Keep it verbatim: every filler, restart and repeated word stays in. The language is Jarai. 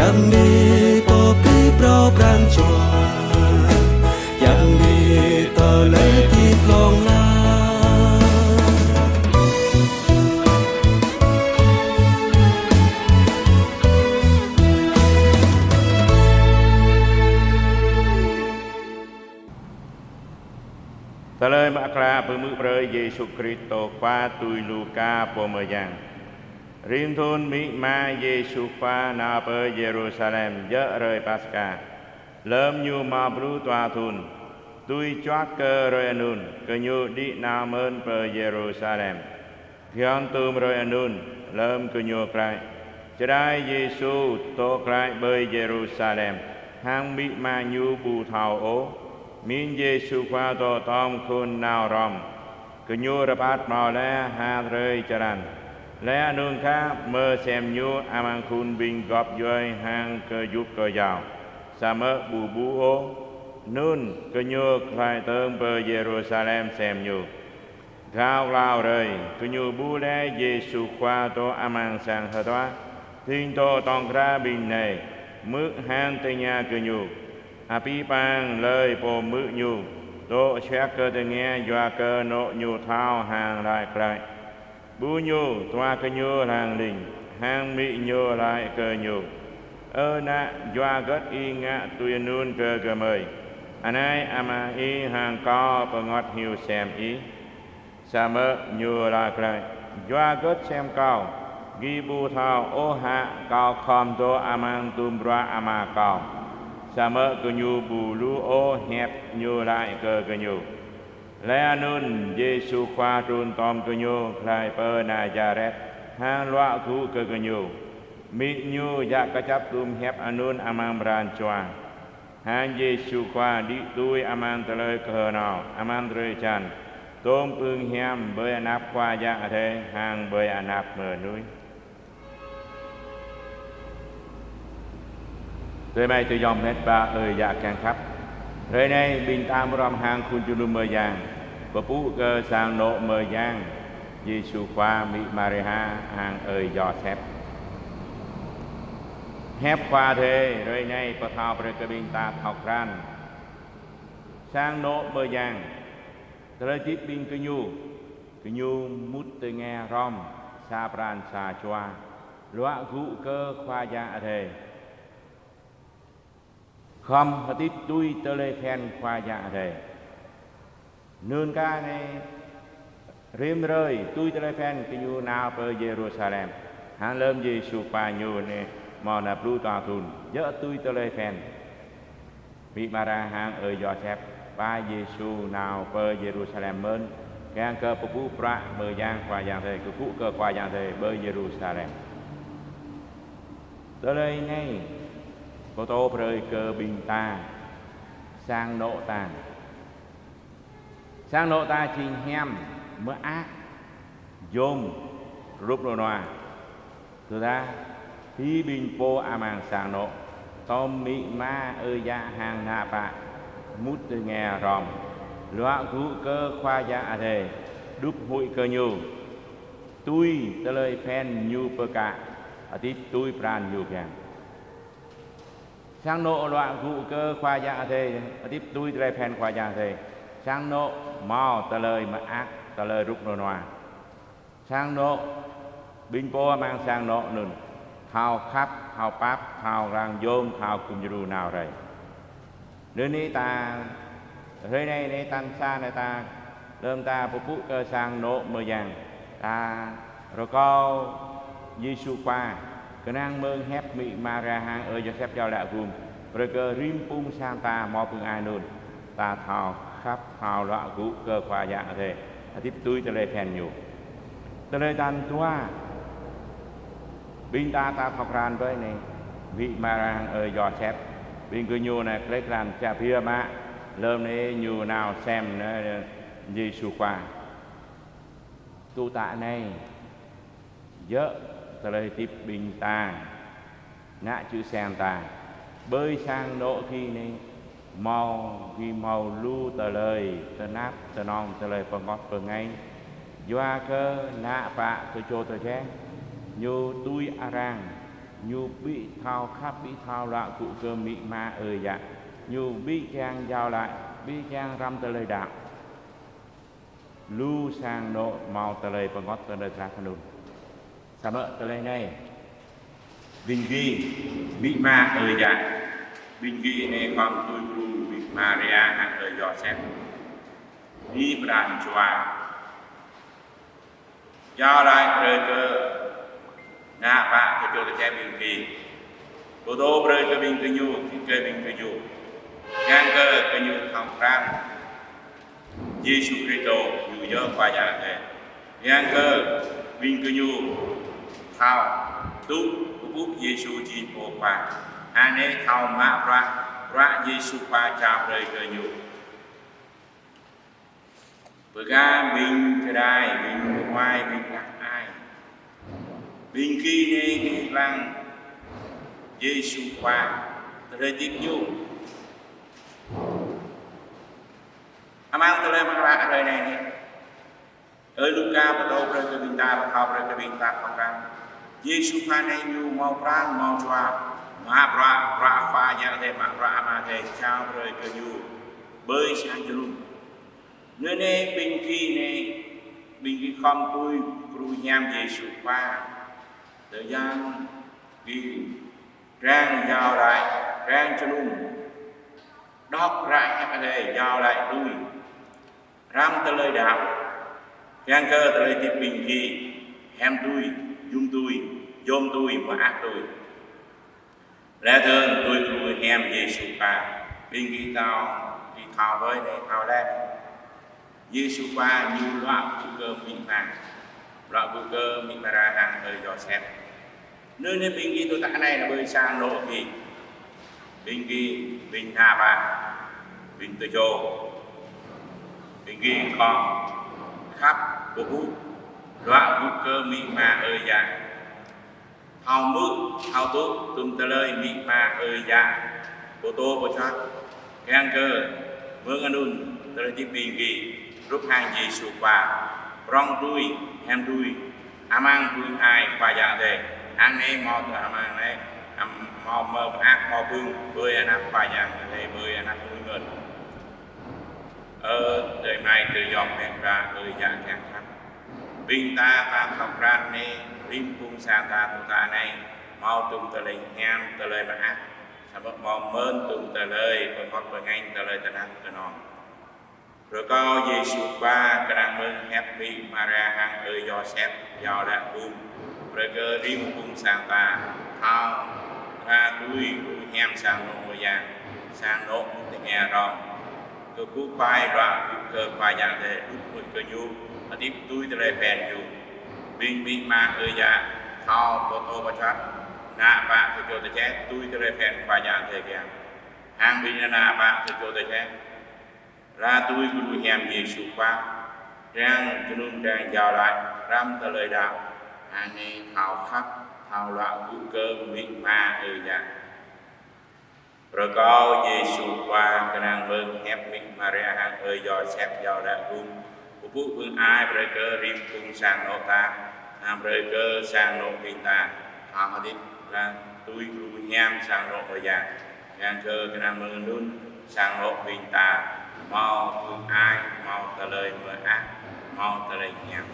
Yang ni pô pơpŭ pran jua, yang ni tơlơi hơdip hlŏng lar. Tơlơi mơak klă pơhmư̆ brơi Yêsu Kristô Khua tui Luka pô mơyang. Rĭm thŭn amĭ ama Yêsu Khua nao pơ Yêrusalem djơ̆ hrơi Paskha. Lơm ñu hmâo pluh dua thŭn, tui čuăk kơ hrơi anŭn, gơñu đĭ nao mơ̆n pơ Yêrusalem. Giŏng tŭm hrơi anŭn, lơm gơñu glaĭ, čơđai Yêsu dŏ glaĭ ƀơi Yêrusalem, hăng amĭ ama ñu ƀu thâo ôh. Mĭn Yêsu Khua dŏ tŏm khul nao hrŏm, gơñu rơbat hmâo laih ha hrơi jơlan. Laih anŭn kah mơ̆ sem ñu amăng khul ƀing gŏp djuai hăng gơyut gơyâo, samơ̆ ƀu ƀuh ôh. Anŭn gơñu glaĭ dơ̆ng pơ Yêrusalem sem ñu. Gao klâo hrơi, gơñu ƀuh laih Yêsu Khua dŏ amăng sang hơtuă, ding dŏ tŏng kra ƀing nai, hmư̆ hăng tơña gơñu: Abih bang hlơi pô hmư̆ ñu, dŏ suek kơ tơngia yua kơ anŏ ñu thâo hăng laĭ glaĭ. Ƀuh ñu, dua gơñu hlang hling, hăng amĭ ñu laĭ kơ ñu: Ơ ană, yua hơget ih ngă tui anŭn kơ gơmơi? Anai ama ih hăng kâo pơngot hyu sem ih. Samơ̆ ñu laĭ glaĭ: Yua hơget sem kâo? Gih ƀu thâo ôh hă kâo khŏm dŏ amăng tơm bruă ama kâo? Samơ̆ gơñu ƀu lu ôh hiăp ñu laĭ kơ gơñu. Laih anŭn Yêsu Khua trŭn tŏm gơñu glaĭ pơ Nazaret, hăng luă gŭ kơ gơñu. Amĭ ñu djă kơjăp tŭm hiăp anŭn amăng pran jua. Hăng Yêsu Khua đĭ tui amăng tơlơi kơhnâo, amăng drơi jan, tôm pưng hiam ƀơi anăp Khua Yang Adai hăng ƀơi anăp mơnuih. Tơmai tơyom met wa ơi yă kiăng khăp. Hrơi anai ƀing ta mrŏm hăng khul jơnum mơyang, pơpŭ kơ sang anŏ mơyang Yêsu Khua, amĭ Maria hăng ơi Yôsep. Hiăp Khua Adai hrơi anai pơthâo brơi kơ ƀing ta thâo krăn sang anŏ mơyang, tơlơi hơdip ƀing gơñu, gơñu mŭt tơngia hrŏm, sa pran sa jua, luă gŭ kơ Khua Yang Adai. Khŏm hơdip tui tơlơi phiăn Khua Yang Adai. Anŭn kah anai rĭm hrơi tui tơlơi phiăn gơñu nao pơ Yêrusalem. Hăng lơm Yêsu Khua ñu anai hmâo nao pluh dua thŭn, djơ̆ tui tơlơi phiăn. Amĭ Maria hăng ơi Yôsep ba Yêsu nao pơ Yêrusalem mơ̆n, kiăng kơ pơpŭ bruă mơyang Khua Yang Adai, kơkuh kơ Khua Yang Adai ƀơi Yêrusalem. Tơlơi anai pơtô brơi kơ ƀing ta sang anŏ ta. Sang anŏ ta jing hiam, mơak, yôm, rup rơnua. Tơdah ƀing pô amăng sang anŏ, tŏm amĭ ama ơi yă hăng ană bă, mŭt tơngia hrŏm, luă gŭ kơ Khua Yang Adai, đŭp huĭ kơ ñu, tui tơlơi phiăn ñu pơkă, hơdip tui pran ñu kiăng. Sang anŏ luă gŭ kơ Khua Yang Adai, hơdip tui tơlơi phiăn Khua Yang Adai. Sang anŏ hmâo tơlơi mơak, tơlơi rup rơnua. Sang anŏ, ƀing pô amăng sang anŏ anŭn thâo khăp, thâo pap, thâo răng yôm, thâo gum djru nao rai. Anŭn anai ta, hrơi anai, anai tal sa anai ta, lơm ta pơpŭ kơ sang anŏ mơyang, ta rơkâo Yêsu Khua, kơnang mơ̆ng hiăp amĭ Maria hăng ơi Yôsep iâu laĭ gum, brơi kơ rĭm phung sang ta hmâo pưng ai anŭn, ta thâo khăp, thâo luă gŭ kơ Khua Yang Adai, hơdip tui tơlơi phiăn ñu. Tơlơi tal dua, ƀing ta ta thâo krăn ƀơi anai, amĭ Maria hăng ơi Yôsep, ƀing gơñu anai glaĭ krăn čă biă mă, lơm anai ñu nao sem anai Yêsu Khua. Tŭ tă anai, djơ̆ tơlơi hơdip ƀing ta, ană čư̆ siăng ta, ƀơi sang anŏ gih anai, hmâo gih hmâo lu tơlơi tơnap tơnong, tơlơi pơngot pơngai. Yua kơ ană bă tơčô tơčĕng, ñu tui arăng, Ñu ƀu thâo khăp, ƀu thâo luă gŭ kơ amĭ ama ơi yă. Ñu ƀu kiăng jao laĭ, ƀu kiăng răm tơlơi đaŏ. Lu sang anŏ hmâo tơlơi pơngot tơlơi drah anŭn. Samơ̆ tơlơi anai, ƀing gih, amĭ ama ơi yă, ƀing gih anai khŏm tui gru Maria hăng ơi Yôsep. Ni pran jua. Jao laĭ brơi kơ ană bă tơčô tơčĕ ƀing gih. Pơtô brơi kơ ƀing gơñu, kơ ƀing gơñu. Kiăng kơ gơñu thâo krăn Yêsu Kristô ñu yơh Khua Yang Adai. Kiăng kơ ƀing gơñu thâo tŭ pơpŭ Yêsu jing Pô Khua. Anai thâo mă bruă, bruă Yêsu Khua jao brơi kơ ñu. Bơ gah ƀing čơđai, ƀing muai, ƀing đah ai. Ƀing gih anai gih lăng Yêsu Khua, tơlơi hơdip ñu. Amăng tơlơi mơak klă hrơi anai. Ơi Luka pơtô brơi kơ ƀing ta, pơthâo brơi kơ ƀing ta thâo krăn. Yêsu Khua anai ñu hmâo pran, hmâo jua, mă bruă, bruă Khua Yang Adai, mă bruă Ama Adai jao brơi kơ ñu ƀơi sang jơnum. Anŭn anai ƀing gih anai, ƀing gih khŏm tui gru hiam Yêsu Khua. Tơdah gih arăng jao laĭ, arăng jơnum. Đŏk hră hiăp Adai jao laĭ tui. Răm tơlơi đaŏ. Kiăng kơ tơlơi hơdip ƀing gih, hiam tui, jum tui, jom tui, mơak tui. Lĕ tơl tui gru hiam Yêsu Khua, ƀing gih thâo, gih thâo ƀơi anai thâo lĕ. Yêsu Khua ñu luă gŭ kơ amĭ ama, luă gŭ kơ amĭ Maria hăng ơi Yôsep. Anŭn anai ƀing gih tŭ tah anai nao ƀơi sang anŏ gih. Ƀing gih, ƀing ană bă, ƀing tơčô. Ƀing gih khŏm khăp pơpŭ, luă gŭ kơ amĭ ama ơi yă. Thâo hmư̆, thâo tŭ, tŭm tơlơi amĭ ama ơi yă pơtô pơčăt. Kiăng kơ mơ̆ng anŭn tơlơi hơdip ƀing gih, hrup hăng Yêsu Khua, prŏng tui, hiam tui, amăng pơang ai Khua Yang Adai. Hăng anai hmâo tơ amăng anai, hmâo mơak hmâo pơang, ƀơi anăp Khua Yang Adai, ƀơi anăp mơnuih ngơn. Ơ adơi amai adơi ayŏng ƀing ta ơi yă kiăng khăp. Ƀing ta ta thâo krăn anai, rĭm phung sang ta tŭ tah anai, hmâo tŭm tơlơi hiam, tơlơi mơak, samơ̆ hmâo mơ̆n tŭm tơlơi pơngot pơngañ, tơlơi tơnap tơnŏng. Rơkâo Yêsu Khua kơnang mơ̆ng hiăp amĭ Maria hăng ơi Yôsep, jao laĭ gum. Brơi kơ rĭm phung sang ta thâo, thâo tui gru hiam sang anŏ mơyang, sang anŏ mơ̆ng tơngia rŏng. Kơkuh pơpŭ luă gŭ kơ Khua Yang Adai, đut mŭt kơ ñu, hơdip tui tơlơi phiăn ñu. Ƀing amĭ ama ơi yă thâo pơtô pơčăt, ană bă tơčô tơčĕ tui tơlơi phiăn Khua Yang Adai kiăng. Hăng ƀing ană bă tơčô tơčĕ, ră tui gru hiam Yêsu Khua, arăng jơnum arăng jao laĭ, răm tơlơi đaŏ, anai thâo khăp, thâo luă gŭ kơ amĭ ama ơi yă. Rơkâo Yêsu Khua kơnang mơ̆ng hiăp amĭ Maria hăng ơi Yôsep jao laĭ gum, pơpŭ pơang ai brơi kơ rĭm phung sang anŏ ta, hăng brơi kơ sang anŏ ƀing ta, thâo hơdip ră tui gru hiam sang anŏ mơyang. Kiăng kơ kơnang mơ̆ng anŭn sang anŏ ƀing ta hmâo pơang ai, hmâo tơlơi mơak, hmâo tơlơi hiam.